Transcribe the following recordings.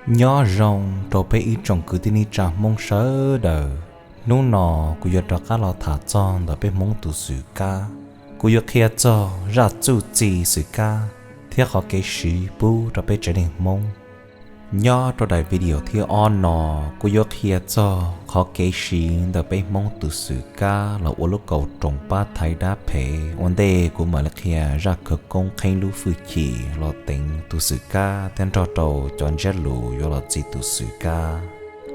Nyob zoo rau peb ib tsoom kwv tij neej tsa Hmoob sawv daws. Hnub no kuv yuav rov qab los tham txog ntawm peb Hmoob tus xwm kab. Kuv yuav qhia txog zaj txuj txi xwm kab thiab qhov kev siv pub rau peb tsev neeg Hmoob. Nyob rau daim video thib ob no, kuv yuav qhia txog qhov kev siv ntawm peb Hmoob tus xwm kab los ua lub kaus roos pab thaiv dab phem. Ua ntej kuv mam li qhia zaj khawv koob qheeb lub hwj chim los teev tus xwm kab thiab nrog rau cov ntsiab lus yuav los txi tus xwm kab.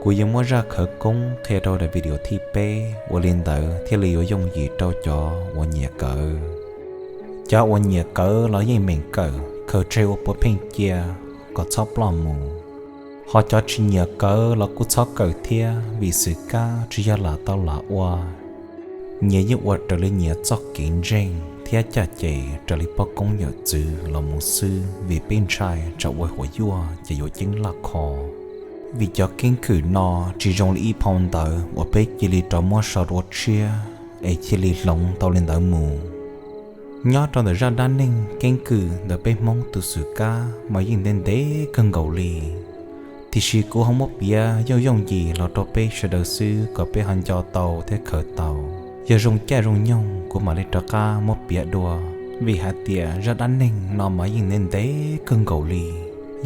Kuv yuav muab zaj khawv koob qhia rau daim video thib peb, ua li ntawd thiaj li yuav yooj yim rau cov uas nyiam kawv. Cov uas nyiam kawv los yeej meem kawm, khaws tseg ua puav pheej cia kom txhob ploj mus. Ho cov tsis nyiam kawv los kuj txhob kawm thiab, vim xwm kab tsis yog lam tau lam ua. Nyias yeej ua raws li nyias txoj kev ntseeg thiab caj ces raws li poj koob yawm txwv los mus xwb, vim peb ntshai tsam ua huam yuaj ces yuav ceeb laj kho. Vim cov keeb kwm no tsis zoo li ib phau ntawv uas peb cia li rov muab sau dua tshiab es cia li hloov tau li ntawd mus. Nyob rau ntawm zaj dab neeg keeb kwm ntawm peb Hmoob tus xwm kab mas yeej ntev ntev kawg nkaus li, tiam sis kuv ho muab piav yooj yooj yim los rau peb sawv daws xwb kom peb ho nco tau thiab khaws tau. Yog zoo caij zoo nyoog kuv mam li rov qab muab piav dua, vim hais tias zaj dab neeg no mas yeej ntev ntev kawg nkaus li.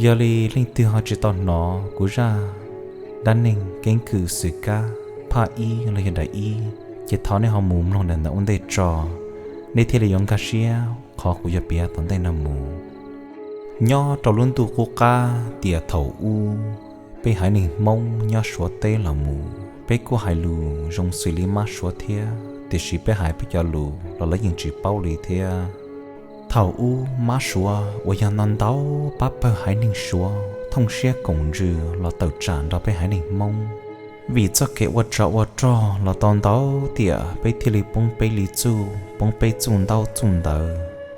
Yog li leej twg ho tsis tau hnov kuv zaj dab neeg keeb kwm xwm kab phaj ib los yog daim ib, ces thov nej ho mus mloog daim ntawd ua ntej tso, nej thiaj li yuav nkag siab qhov kuv yuav piav tom ntej no mus. Nyob rau lub ntuj qub qab tiam thaum ub, peb haiv neeg Hmoob nyob Suav teb los mus, peb kuj hais lus zoo xws li mab Suav thiab, tiam sis peb hais peb cov lus los lawv yeej tsis paub li thiab. Thaum ub mab Suav uas yog ntau ntau pab pawg haiv neeg Suav thooj siab koom ntsws los tawm tsam nrog peb haiv neeg Hmoob. Vim txoj kev ua tsov ua rog los tau ntau tiam, peb thiaj li poob peb li txuj, poob peb txuj ntaub txuj ntawv.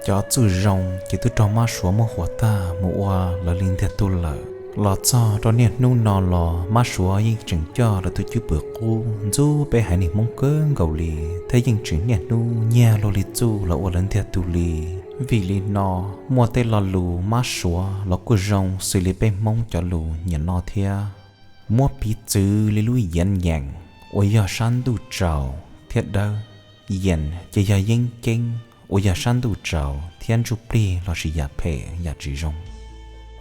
Cov txuj zoo ces twb raug mab Suav muab huam tag mus ua lawv li ntiag tug lawm. Los txog rau niaj hnub no los mab Suav yeej tseem coj lawv tus cwj pwm qub ntxub peb haiv neeg Hmoob kawg nkaus li, thiab yeej tseem niaj hnub nyiag luag li txuj los ua lawv ntiag tug li. Vim li no, muaj tej lo lus mab Suav los kuj zoo xws li peb Hmoob cov lus niam no thiab. Muab piv txwv li lub yees yeem uas yog sab ntuj tsaus thiab dawb. Yees ces yog yeeb ceeb uas yog sab ntuj tsaus thiab ntsuj plig lossis yam phem yam tsis zoo.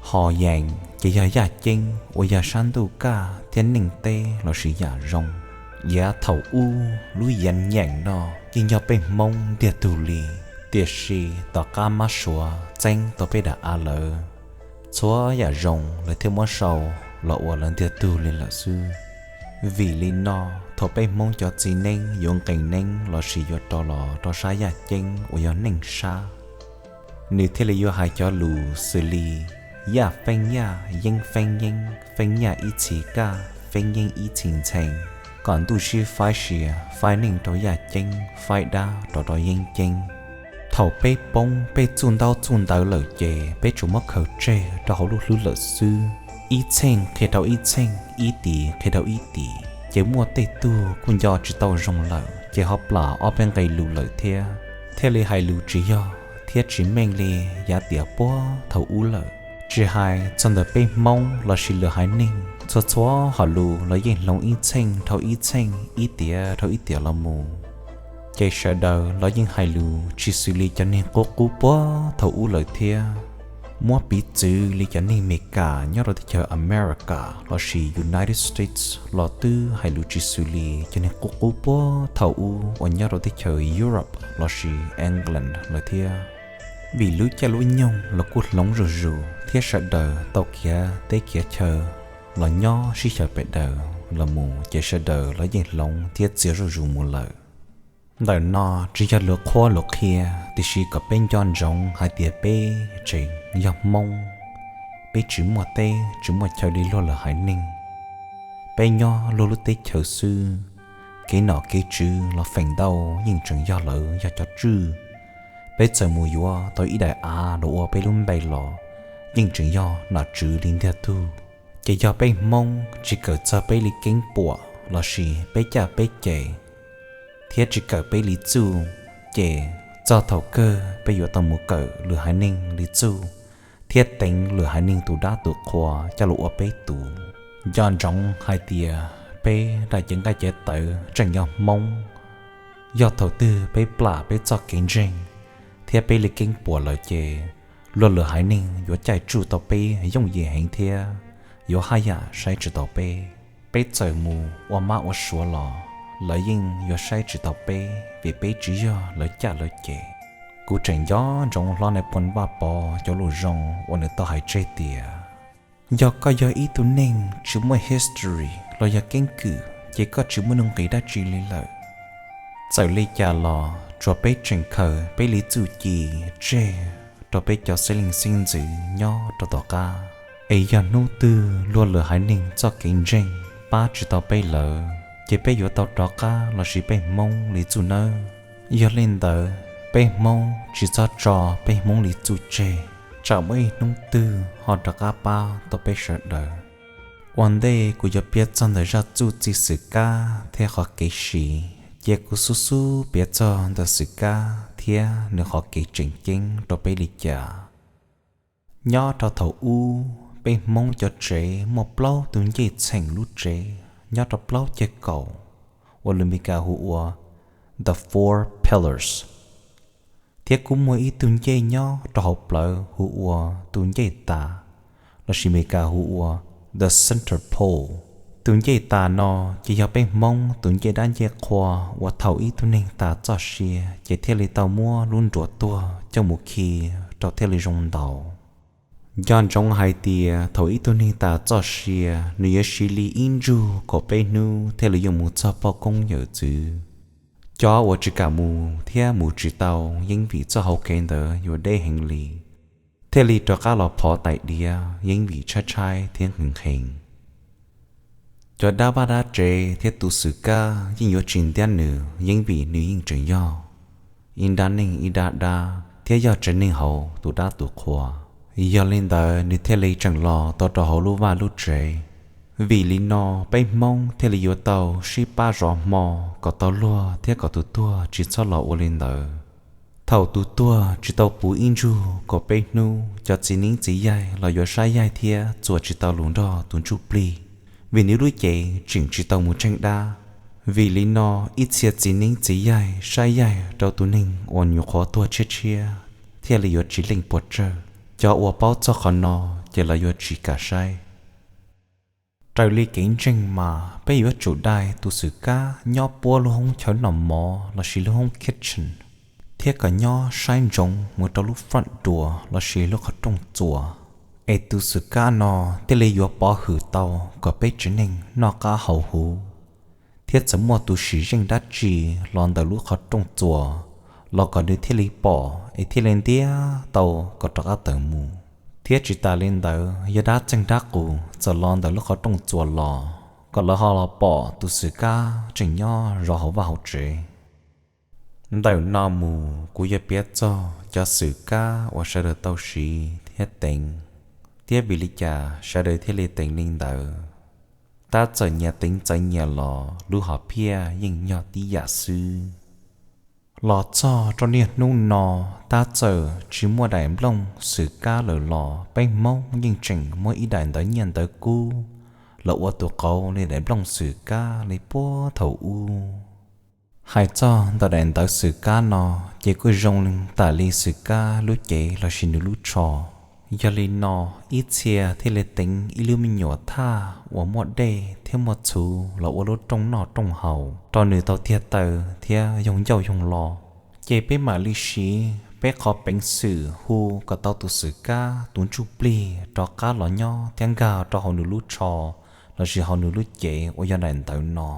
Ho yees ces yog yaj ceeb uas yog sab ntuj kaj thiab neej teb lossis yam zoo. Yav thaum ub lub yees yeem no yeej yog peb Hmoob ntiag tug li, tiam sis tom qab mab Suav txeeb tau peb daim av lawm, txhua yam zoo lawv thiaj muab sau los ua lawv ntiag tug li lawm xwb. Vim li no, thaum peb Hmoob cov txiv neeb yuav nqis neeb lossis yuav rov los rau sab yaj ceeb uas yog neej sab, nws thiaj li yuav hais cov lus xws li yaj feeb yaj, yeeb feeb yeeb, feeb yaj ib txhis kaj, feeb yeeb ib txhis ntxhee, kom ntuj sib faib sia, faib neej rau yaj ceeb, faib dab rov rau yeeb ceeb. Thaum peb poob peb txuj ntaub txuj ntawv lawm ces peb tsuas muab khaws tseg rau hauv lub hlwb lawm xwb. Ib txheej qhia rau ib txheej, ib tis qhia rau ib tis, ces muaj tej tug kuj nco tsis tau zoo lawm ces ho plam ob peb nqe lus lawm thiab, thiaj li hais lus tsis yog thiab tsis meej li yav tiam puag thaum ub lawm. Tsis hais txog ntawm peb Hmoob lossis lwm haiv neeg, txhua txhua hom lus los yeej hloov ib txheej dhau ib txheej, ib tiam dhau ib tiam los mus, ces sawv daws los yeej hais lus tsis xws li cov neeg qub qub puag thaum ub lawm thiab. Muab piv txwv li cov neeg Meskas nyob rau teb chaws America lossis United States los twb hais lus tsis xws li cov neeg qub qub puag thaum ub uas nyob rau teb chaws Europe lossis England lawm thiab. Vim lub caij lub nyoog los kuj hloov zuj zus thiab sawv daws tau khiav teb khiav chaw los nyob sib xyaw pem daws los mus ces sawv daws los yeej hloov thiab txias zuj zus mus lawm. Ntawm no tsis yog luag qhuab luag qhia, tiam sis kom peb nco ntsoov hais tias peb tseem yog Hmoob, peb tsis muaj teb tsis muaj chaw li luag lwm haiv neeg. Peb nyob luag lub teb chaws xwb, kev nom kev tswv los feem ntau yeej tseem yog lawv yog cov tswj. Peb txawm mus yuav tau ib daim av los ua peb lub npe los yeej tseem yog nom tswv li ntiag tug. Ces yog peb Hmoob tsis kawm txog peb li keeb puam lossis peb caj peb ces, thiab tsis kawm peb li txuj, ces txog thaum kawg peb yuav tau mus kawm lwm haiv neeg li txuj, thiab teev lwm haiv neeg tus dab tus qhua coj los ua peb tus. Nco ntsoov hais tias peb daim cev nqaij cev tawv tseem yog Hmoob. Yog thaum twg peb plam peb txoj kev ntseeg thiab peb li keeb puas lawm ces luag lwm haiv neeg yuav caij tsuj tau peb yooj yim heev thiab yuav haj yam saib tsis taus peb. Peb txawm mus ua mab ua suav los lawv yeej yuav saib tsis taus peb vim peb tsis yog lawv caj lawv ces. Kuv tseem nco ntsoov hlob Nais Phoo Vaj Pov cov lus zoo uas nws tau hais tseg tias, yog koj yog ib tug neeg tsis muaj history los yog keeb kwm ces koj tsis muaj nuj nqis dab tsi li lawm. Txawm li cas los tsuas peb tseem khaws peb li txuj ci tseg rau peb cov xeeb leej xeeb ntxwv nyob rau tom qab, es yog hnub twg luag lwm haiv neeg txoj kev ntseeg pab tsis tau peb lawm ces peb yuav tau rov qab los siv peb Hmoob li txuj nawb. Yog li ntawd peb Hmoob tsis txhob tso peb Hmoob li txuj tseg, tsam muaj ib hnub twg ho rov qab pab tau peb sawv daws. Ua ntej kuv yuav piav txog ntawm zaj txuj txij xwm kab thiab qhov kev siv, cia kuv xub xub piav txog ntawm xwm kab thiab nws qhov kev tseem ceeb rau peb li cas. Nyob rau thaum ub, peb Hmoob cov tsev muaj plaub tug ncej txheem lub tsev nyob rau plaub ceg kaum uas lus Meskas hu ua The Four Pillars, thiab kuj muaj ib tug ncej nyob rau hauv plawv hu ua tus ncej tas, lossis Meskas hu ua The Center Pole. Tus ncej tas no ces yog peb Hmoob tus ncej dab ncej qhua uas thaum ib tug neeg tas txoj sia ces thiaj li tau muab lub nruas tuag coj mus khi rau thiaj li zoo ntaus. Nco ntsoov hais tias thaum ib tug neeg tas txoj sia, nws yuav siv li ib ntsug kaum peb hnub thiaj li yuav mus txog poj koob yawm txwv. Cov uas tsis kam mus thiab mus tsis tau yeej vim txoj hau kev ntawd yuav deb heev li, thiaj li rov qab los phov tais diav yeej vim tshaib tshaib thiab nqhis nqhis. Cov dab vaj dab tsev thiab tus xwm kab yeej yuav tsis ntiab nws yeej vim nws yeej tseem yog ib nrab neeg ib nrab dab thiab yog tsev neeg hauv tus dab tus qhua. Yog li ntawd nws thiaj li tseem los tau rau hauv lub vaj lub tsev. Vim li no peb Hmoob thiaj li yuav tau sib pab zov hmo kom tau luag thiab kom tus tuag tsis txhob los ua li ntawd. Thaum tus tuag tsis tau puv ib ntsug kaum peb hnub, cov txiv neeb txiv yaig los yuav saib yaig thiab txuas tsis tau lus nrog tus ntsuj plig, vim nws lub cev tseem tsis tau mus tsheej dab. Vim li no, ib txhia txiv neeb txiv yaig saib yaig rau tus neeg uas nyuam qhuav tuag tshiab tshiab thiaj li yuav tsis leej puas tsawg. Cov uas paub txog qhov no ces lawv yuav tsis kam saib. Raws li kev ntseeg mas peb yuav tsum dai tus xwm kab nyob puab lub hoob chaw noj mov lossis lub hoob kitchen, thiab kom nyob saib ntsoov mus rau lub front door lossis lub qhov rooj txuas, es tus xwm kab no thiaj li yuav pov hwm tau kom peb tsev neeg noj qab haus huv. Thiab txawm muaj tus sim zeej dab tsi los ntawm lub qhov rooj txuas los kom nws thiaj li pom es thiaj li ntiab tau kom rov qab tawm mus. Thiab tsis tas li ntawd, yog dab txeeg dab qus txawm los ntawm lub qhov rooj txuas los kom lawv ho los pom tus xwm kab tseem nyob zov hauv vaj hauv tsev. Ntawm no mus kuv yuav piav txog cov xwm kab uas sawv daws tau siv thiab teev, thiab vim li cas sawv daws thiaj li teev li ntawd. Tab txawm nyias teev txawv nyias los lub hom phiaj yeej yog tib yam xwb. Los txog rau niaj hnub no, tab txawm tsis muaj daim nplooj xwm kab lawm los peb Hmoob yeej tseem muab ib daim ntawv nyiaj ntawv kub los ua tus qauv li daim nplooj xwm kab li puag thaum ub. Hais txog ntawm daim ntawv xwm kab no, ces kuj zoo tas li xwm kab lub cev lossis nws lub tsho. Yog li no, ib txhia thiaj li teev ib lub me nyuam thaj uas muaj dej thiab muaj txhuv los ua lub rooj noj rooj haus rau nws tau tiag taw thiab yoog ncauj yoog lo. Ces peb mam li siv peb qhov peev xwm hu kom tau tus xwm kab tus ntsuj plig rov qab los nyob thiab nkag rau hauv nws lub tsho lossis hauv nws lub cev uas yog daim ntawv no.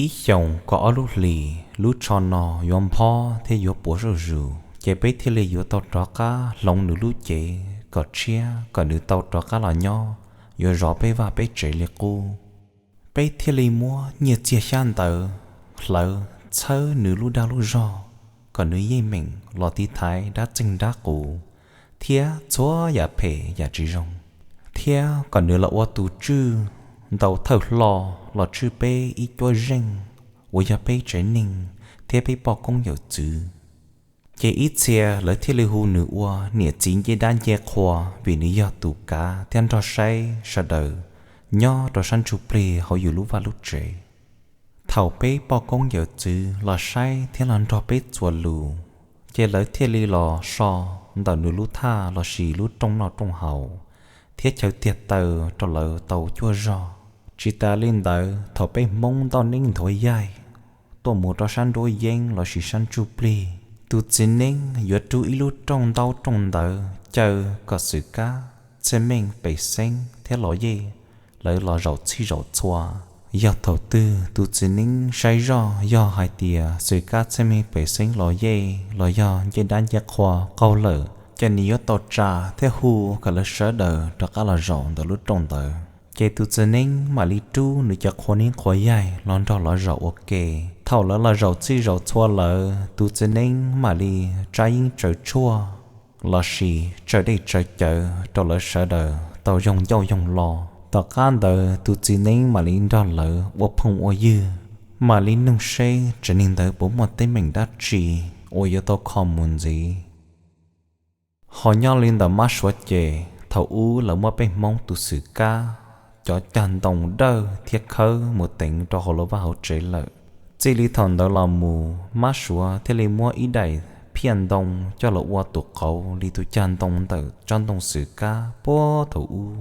Ib xyoos kaum ob lub hlis, lub tsho no yuav nphob thiab yuav puas zuj zus, ces peb thiaj li yuav tau rov qab hloov nws lub cev kom tshiab kom nws tau rov qab los nyob, yuav zov peb vaj peb tsev li qub. Peb thiaj li muab nyiaj txiag xyab ntawv hlawv txhawb nws lub dag lub zog kom nws yeej meem los tiv thaiv dab txeeg dab qus thiab txhua yam phem yam tsis zoo, thiab kom nws los ua tus tswj ntau thawj hlo los tswj peb ib cuab zeej uas yog peb tsev neeg thiab peb poj koob yawm txwv. Ces ib txhia lawv thiaj li hu nws ua niam txiv ncej dab ncej qhua, vim nws yog tus kav thiab nrog saib sawv daws nyob rau sab ntsuj plig hauv yus lub vaj lub tsev. Thaum peb poj koob yawm txwv los saib thiab los nrog peb txuas lus, ces lawv thiaj li los so ntawm nws lub thaj lossis lub rooj noj rooj haus, thiab chaw tiag taw rau lawv tau cuaj zog. Tsis tas li ntawd, thaum peb Hmoob ntoj neeb nthuav yaig tuaj mus rau sab nruab yeeb lossis sab ntsuj plig, tus txiv neeb yuav rub ib lub rooj ntaub rooj ntawv caw kom xwm kab, txhiaj meej, pej xeeb thiab los yej lawv los zaum txhij zaum txhua. Yog thaum twg tus txiv neeb saib zoj yog hais tias xwm kab, txhiaj meej, pej xeeb, los yej los yog ncej dab ncej qhua qaug lawm, ces nws yuav tau tsa thiab hu kom lawv sawv daws rov qab los zaum ntawm lub rooj ntawd. Ces tus txiv neeb mam li rub nws cov qhua neeb qhua yaig los nrog lawv zaum ua ke. Thaum lawv los zaum txhij zaum txhua lawm, tus txiv neeb mam li tsa yeeb tsaws tshuaj lossis tsaws dej tsaws cawv rau lawv sawv daws tau yoog ncauj yoog lo. Tom qab ntawd tus txiv neeb mam li nrog lawv ua phooj ua ywg, mam li noog seb tsev neeg ntawd puas muaj teeb meem dab tsi uas yuav tau kho mus ntxiv. Ho nyob li ntawm Mab Suav ces thaum ub lawv muab peb Hmoob tus xwm kab cov cag ntoo dawj thiab khawb mus teev rau hauv lawv vaj hauv tsev lawm. Txij li thaum ntawd los mus, Mab Suav thiaj li muab ib daim phiaj ntoo coj los ua tus qauv li tus cag ntoo ntawm tsob ntoo xwm kab puag thaum ub.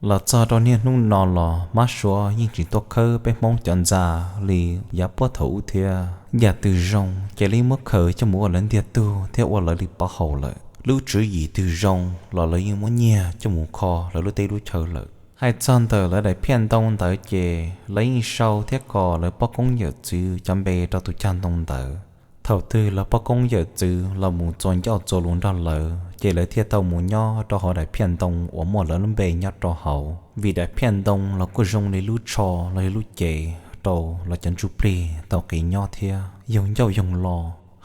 Los txog rau niaj hnub no los Mab Suav yeej tsis tuaj khawb peb Hmoob cov ntxa li yav puag thaum ub thiab. Yam twg zoo ces yeej muab khaws coj mus ua lawv ntiag tug thiab ua lawv li pov haum lawm. Lub tswv yim twg zoo los lawv yeej muab nyiag coj mus kho lawv lub teb lub chaw lawm. Hais txog ntawm lawv daim phiaj ntoo ntawd ces lawv yeej sau thiab kos lawv poj koob yawm txwv cov npe rau tus cag ntoo ntawd. Thaum twg lawv poj koob yawm txwv los mus txuas ncauj txuas lus nrog lawv, ces lawv thiaj tau mus nyob rau hauv daim phiaj ntoo uas muaj lawv lub npe nyob rau hauv. Vim daim phiaj ntoo los kuj zoo li lub tsho los yog lub cev rau lawv cov ntsuj plig tau qiv nyob thiab yoog ncauj yoog lo.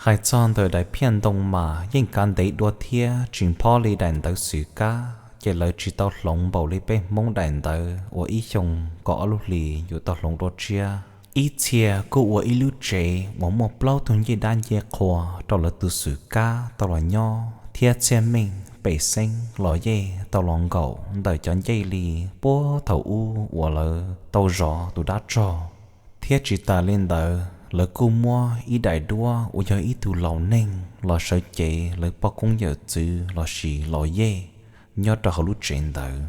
Hais txog ntawm daim phiaj ntoo mas yeej kav ntev dua thiab tsis phob li daim ntawv xwm kab, ces lawv tsis tau hloov npaum li peb Hmoob daim ntawv uas ib xyoo kaum ob lub hlis yuav tau hloov dua tshiab. Ib txhia kuj ua ib lub tsev uas muaj plaub tug ncej dab ncej qhua rau lawv tus xwm kab tau los nyob thiab txhiaj meej, pej xeeb, los yej tau los nkaum ntawm cov ncej li puag thaum ub uas lawv tau zov tus dab tsog. Thiab tsis tas li ntawd, lawv kuj muab ib daim duab uas yog ib tug laus neeg los sawv cev lawv poj koob yawm txwv lossis los yej nyob rau hauv lub tsev ntawd.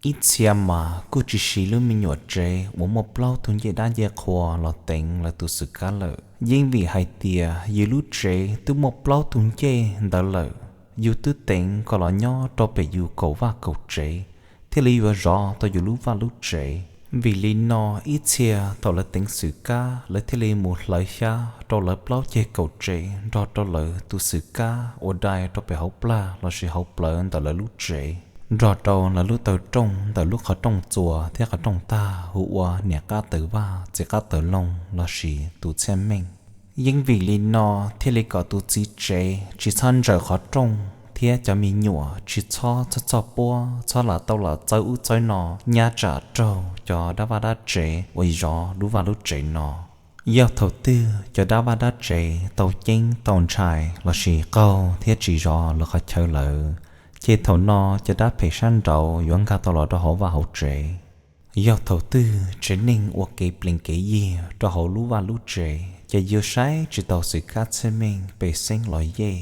Ib txhia mas kuj tsis siv lub me nyuam tsev uas muaj plaub tug ncej dab ncej qhua los teev lawv tus xwm kab lawm, yeej vim hais tias yus lub tsev twb muaj plaub tug ncej ntawd lawm, yus twb teev kom los nyob rau pem yus kaum vaj kaum tsev thiaj li yuav zov tau yus lub vaj lub tsev. Vim li no ib txhia thaum lawv teev xwm kab lawv thiaj li mus hlawv xyab rau lawv plaub ceg kaum tsev nrog rau lawv tus xwm kab uas dai rau pem hauv plag lossis hauv plawv ntawm lawv lub tsev, nrog rau lawv lub taw rooj ntawm lub qhov rooj txuas thiab qhov rooj tag hu ua niam qab taws vaj txiv qab taws loo lossis tus txhiaj meej. Yeej vim li no thiaj li kom tus txiv tsev tsis txhob ntsawm qhov rooj thiab cov me nyuam tsis txhob txog txog puab txhob lam tau lam txawb ub txawb no nyab tsam raug cov dab vaj dab tsev uas zov lub vaj lub tsev no. Yog thaum twg cov dab vaj dab tsev tau ceeb tau ntshai lossis qaug thiab tsis zov lawv qhov chaw lawm, ces thaum no cov dab phem sab nraud yuav nkag tau los rau hauv vaj hauv tsev. Yog thaum twg tsev neeg ua kev plees kev yig rau hauv lub vaj lub tsev, ces yuav saib tsis taus xwm kab txhiaj meej pej xeeb los yej.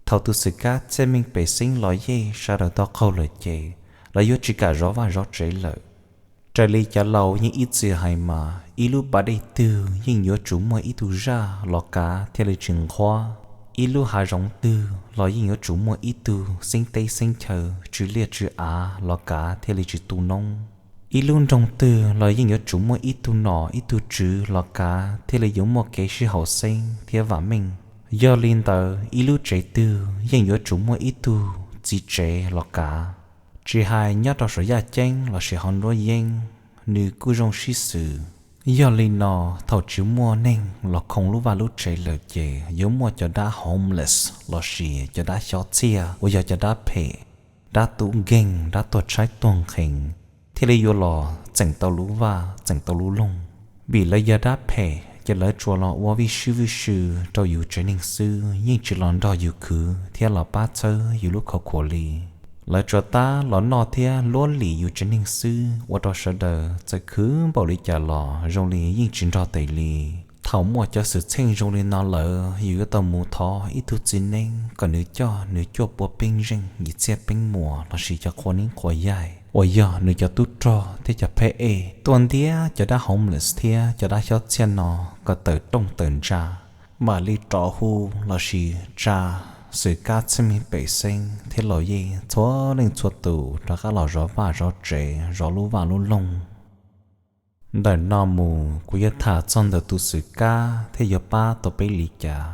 Thaum tus xwm kab txhiaj meej pej xeeb los yej sawv daws tau qaug lawm ces lawv yuav tsis kam zov vaj zov tsev lawm. Raws li cov laus yeej ib txwm hais mas ib lub pas dej twg yeej yuav tsum muaj ib tug zaj los kav thiaj li tsis nqhuab. Ib lub hav zoov twg los yeej yuav tsum muaj ib tug xeeb teb xeeb chaw tsw liaj tsw av los kav thiaj li tsis tu noob. Ib lub nroog twg los yeej yuav tsum muaj ib tug nom ib tug tswv los kav thiaj li yuav muaj kev sib haum xeeb thiab vam meej. Yog li ntawd ib lub tsev twg yeej yuav tsum muaj ib tug txiv tsev los kav. Tsis hais nyob rau saum yaj ceeb lossis hauv nruab yeeb, nws kuj zoo sib xws. Yog li no, thaum tsis muaj neeg los khoo lub vaj lub tsev lawm ces yuav muaj cov dab homeless lossis cov dab xyob txhiaj uas yog cov dab phem, dab tub nkeeg, dab tuag tshaib tuag nqhees, thiaj li yuav los txeem tau lub vaj txeem tau lub loog. Vim lawv yog dab phem Ces lawv tsuas los ua vij sib vij sw rau yus tsev neeg xwb, yeej tsis los nrog yus khwv thiab los pab txhawb yus lub khau khuam li. Lawv tsuas tab los noj thiab luab lim yus tsev neeg xwb, ua rau sawv daws txawm khwv npaum li cas los zoo li yeej tsis nrog tes li. Thaum muaj cov xwm txheej zoo li no lawm, yus yuav tau mus thov ib tug txiv neeb kom nws coj nws cuaj pua peeb zeej yim txhiab peeb muas lossis cov qhua neeb qhua yaig uas yog nws cov tub rog thiab cov pheb ej tuaj ntiab cov dab homeless thiab cov dab xyob txhiaj no kom tawm rooj tawm ntsa, mam li rov hu lossis tsa xwm kab txhiaj meej pem xeeb thiab los yej txhua leej txhua tus rov qab los zov vaj zov tsev, zov lub vaj lub loog. Ntawm no mus kuv yuav tham txog ntawm tus xwm kab thiab yuav pab tau peb li cas.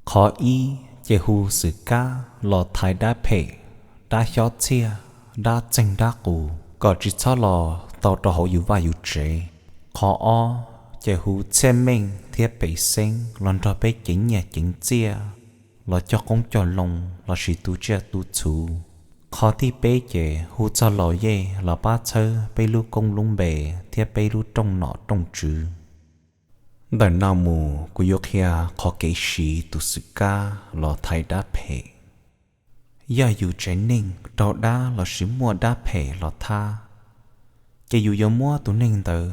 Qhov ib, ces hu xwm kab los thaiv dab phem, dab xyob txhiaj, dab txeeg dab qus kom tsis txhob los tau rau hauv yus vaj yus tsev. Qhov ob, ces hu txhiaj meej thiab pem xeeb los nrog peb ceev nyiaj ceev txiaj, los cog qoob cog loo lossis tu tsiaj tu txhu. Qhov thib peb ces hu txog los yej los pab txhawb peb lub koob lub npe thiab peb lub rooj nom rooj tswv. Ntawm no mus kuv yuav qhia qhov kev siv tus xwm kab los thaiv dab phem. Yog yus tsev neeg raug dab lossis muaj dab phem los thab, ces yus yuav muab tus neeg ntawd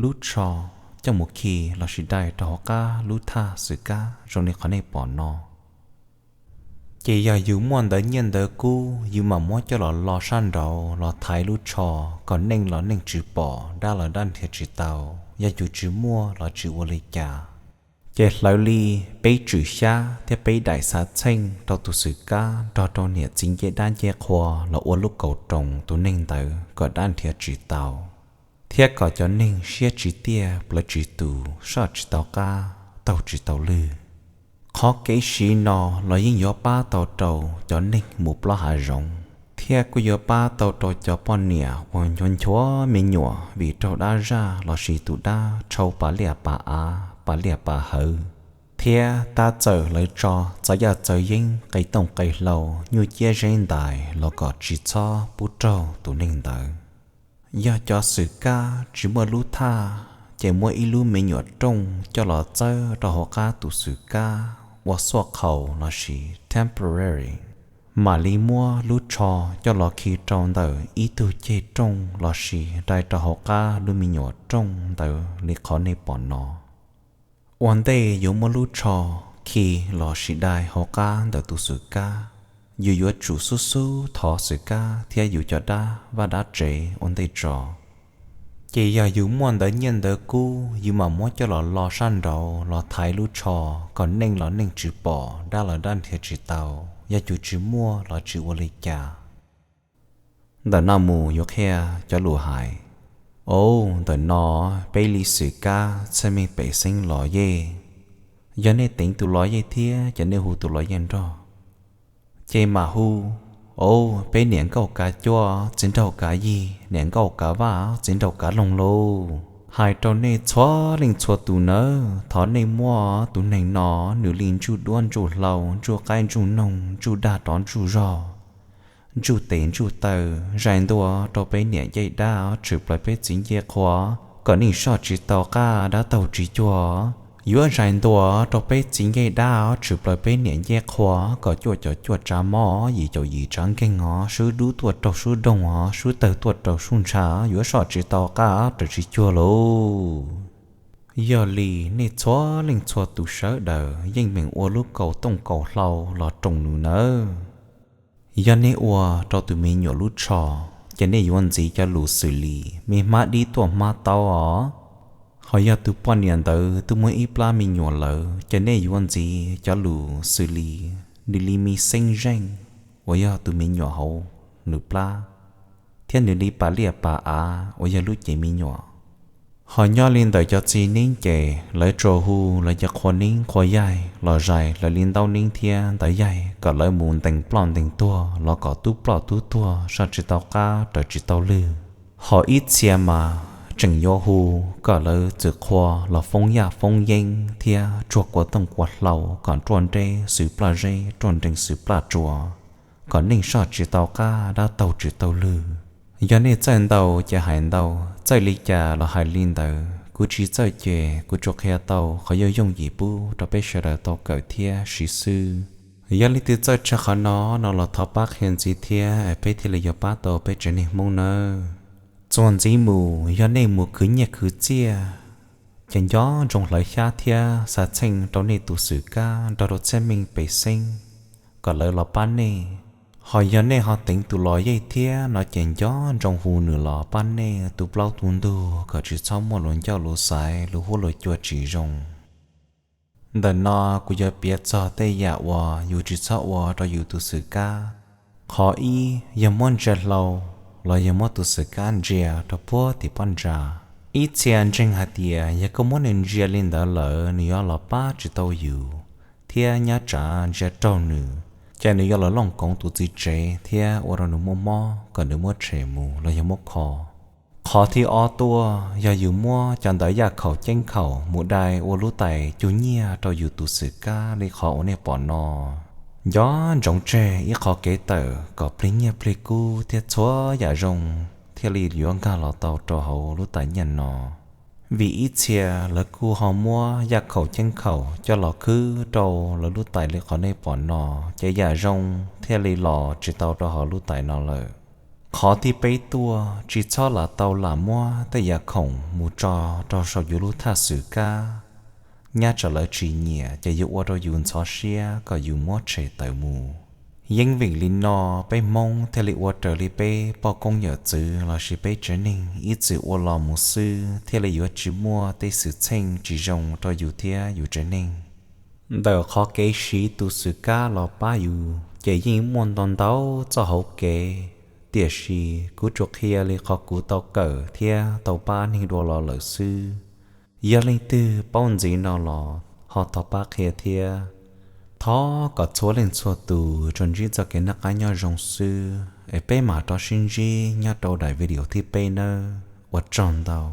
lub tsho coj mus khi lossis dai rau hauv qab lub thaj xwm kab zoo li qhov nej pom no. Ces yog yus muaj ntawv nyiaj ntawv kub, yus mam muab coj los lo sab nraud los thaiv lub tsho kom neeg los neeg tsis pom, dab los dab nrhiav tsis tau. Yog yus tsis muaj los tsis ua li cas. Ces hlawv li peb tswm xyab thiab peb daim xav txheej rau tus xwm kab nrog rau niam txiv ncej dab ncej qhua los ua lub kaus roos tus neeg ntawd kom dab nrhiav tsis tau, thiab kom cov neeg siab tsis tiaj plawv tsis tus soj tsis tau qab taug tsis tau lwg. Qhov kev siv no los yeej yuav pab tau rau cov neeg mus plob hav zoov, thiab kuj yuav pab tau rau cov poj niam uas nchuav nchuav me nyuam vim raug dab zaj lossis tus dab tshau pas liaj pas av pas liaj pas hawv, thiab tab txawm lawv tso txav yaj txav yeeb qe tooj qe hlau nyuj ciab zeb ntais los kom tsis txhob pub raug tus neeg ntawd. Yog cov xwm kab tsis muaj lub thaj, ces muab ib lub me nyuam rooj coj los txawb rau hauv qab tus xwm kab ua xuaj qhaus lossis temporary, mam li muab lub tsho coj los khi rau ntawm ib tug ceg rooj lossis dai rau hauv qab lub me nyuam rooj ntawd li qhov nej pom no. Ua ntej yuav muab lub tsho khi lossis dai hauv qab ntawm tus xwm kab, yus yuav tsum xub xub thov xwm kab thiab yus cov dab vaj dab tsev ua ntej tso. Ces yog yus muaj ntawv nyiaj ntawv kub, yus mam muab coj los lo sab nraud los thaiv lub tsho kom neeg los neeg tsis pom, dab los dab nrhiav tsis tau. Yog yus tsis muaj los tsis ua li cas. Ntawm no mus yuav qhia cov lus hais. Au, ntawm no peb li xwm kab txhiaj meej pem xeeb los yej. Yog nej teev tus los yej thiab ces nej hu tus los yej nrog. Ces mam hu, au, peb niam nkauj kav cuab txiv nraug kav yig, niam nkauj kav vaj txiv nraug kav loog lauj. Hais rau nej txhua leej txhua tus nawb, thov nej muab tus neeg no, nws li ntsuj duab ntsuj hlau, ntsuj qaib ntsuj noog, ntsuj dag rov ntsuj zog, ntsuj tes ntsuj taw, zais ntua rau peb niam ncej dab tshwm plaws peb txiv ncej qhua, kom neeg soj tsis tau qab dab taug tsis cuag. Yuav zais ntua rau peb txiv ncej dab tshwm plaws peb niam ncej qhua kom cuaj caum cuaj tsav mob, yim caum yim tsav nkeeg os, swb dub tuaj raug swb doog os, swb tawg tuaj raug swb ntsha, yuav soj tsis tau qab raws tsis cuag lauj. Yog li nej txhua leej txhua tus sawv daws yeej meem ua lub kaus tooj kaus hlau los roos nws nawb. Yog nej ua rau tus me nyuam lub tsho, ces nej yuav ntxiv cov lus xws li me hmab dib tuaj hmab taub os. Ho yog tus poj niam ntawd twb muaj ib plab me nyuam lawm, ces nej yuav ntxiv cov lus xws li nws li me xeeb zeej uas yog tus me nyuam hauv nws plab, thiab nws li pas liaj pas av uas yog lub cev me nyuam. Ho nyob li ntawm cov txiv neeb ces lawv tsuas hu lawv cov qhua neeb qhua yaig los zais lawv li ntaub neeb thiab ntawv yaig kom lawv mus ntees ploj ntees tuag los kom tub ploj tub tuag soj tsis tau qab raws tsis tau lwg. Ho ib txhia mas tseem yuav hu kom lawv txwm qhua los foob yaj foob yeeb thiab tsuag kua tooj kua hlau kom ruaj nreb xws plaj zeb ruaj nrees xws plaj tsua, kom neeg soj tsis tau qab dab taug tsis tau lwg. Yog nej txawj ntau ces hais ntau, txawj li cas los hais li ntawd, Kuv tsis txawj ces kuv tsuas qhia tau qhov yooj yooj yim pub rau peb sawv daws tau kawm thiab siv xwb. Yog leej twg txawj tshaj qhov no no los thov pab qhia ntxiv thiab peb thiaj li yuav pab tau peb tsev neeg Hmoob nawb. Txuas ntxiv mus yog nej mus khwv nyiaj khwv txiaj, ces nco ntsoov hlawv xyab thiab xa txheej rau nej tus xwm kab nrog rau txhiaj meej pes xeeb kom lawv los pab nej. Ho yog nej ho teev tus los yej thiab no ces nco ntsoov hu nws los pab nej tu plaub tu ntug kom tsis txhob muaj luag ncauj luag xaiv luag huab luag cua tsis zoo. Ntawm no kuv yuav piav txog tej yam uas yus tsis txhob ua rau yus tus xwm kab. Qhov ib, yog muab ntsia hlau los yog muab tus xwm kab ntsia rau puag tim pob ntsa. Ib txhia ntseeg hais tias yog koj muab nws ntsia li ntawd lawm nws yuav los pab tsis tau yus, thiab nyab tsav ntsia raug nws, ces nws yuav los looj koov tus txiv tsev thiab ua rau nws muaj mob kom nws muab tshem mus los yog muab kho. Qhov thib ob tuaj, yog yus muab cov ntawv yaj khaum ceeb khaum mus dai ua lub tais cug nyiaj rau yus tus xwm kab li qhov uas nej pom no, nco ntsoov tseg ib qho kev tawm kom plig nyiaj plig kub thiab txhua yam zoo thiaj li yuav nkag los tau rau hauv lub tais nyiaj no. Vim ib txhia lawv kuj ho muab yaj khaum ceeb khaum coj los khwb rau lawv lub tais li qhov nej pom no, ces yam zoo thiaj li los tsis tau rau hauv lub tais no lawm. Qhov thib peb tuaj, tsis txhob lam tau lam muab tej yam khoom mus tso rau saum yus lub thaj xwm kab. Nyab tsav lawv tsis nyiam ces yuav ua rau yus ntxhov siab kom yus muab tshem tawm mus. Yeej vim li no peb Hmoob thiaj li ua raws li peb poj koob yawm txwv lossis peb tsev neeg ib txwm ua los mus xwb thiaj li yuav tsis muaj tej xwm txheej tsis zoo rau yus thiab yus tsev neeg. Ntawm qhov kev siv tus xwm kab los pab yus ces yeej muaj ntau ntau txoj hauv kev, tiam sis kuv tsuas qhia li qhov kuv tau kawm thiab tau pab neeg dua los lawm xwb. Yog leej twg paub ntxiv no los ho thov pab qhia thiab. Thov kom txhua leej txhua tus tsuas ntsib txoj kev noj qab nyob zoo xwb es peb mam rov sib ntsib nyob rau daim video thib peb nawb. Ua tsaug ntau.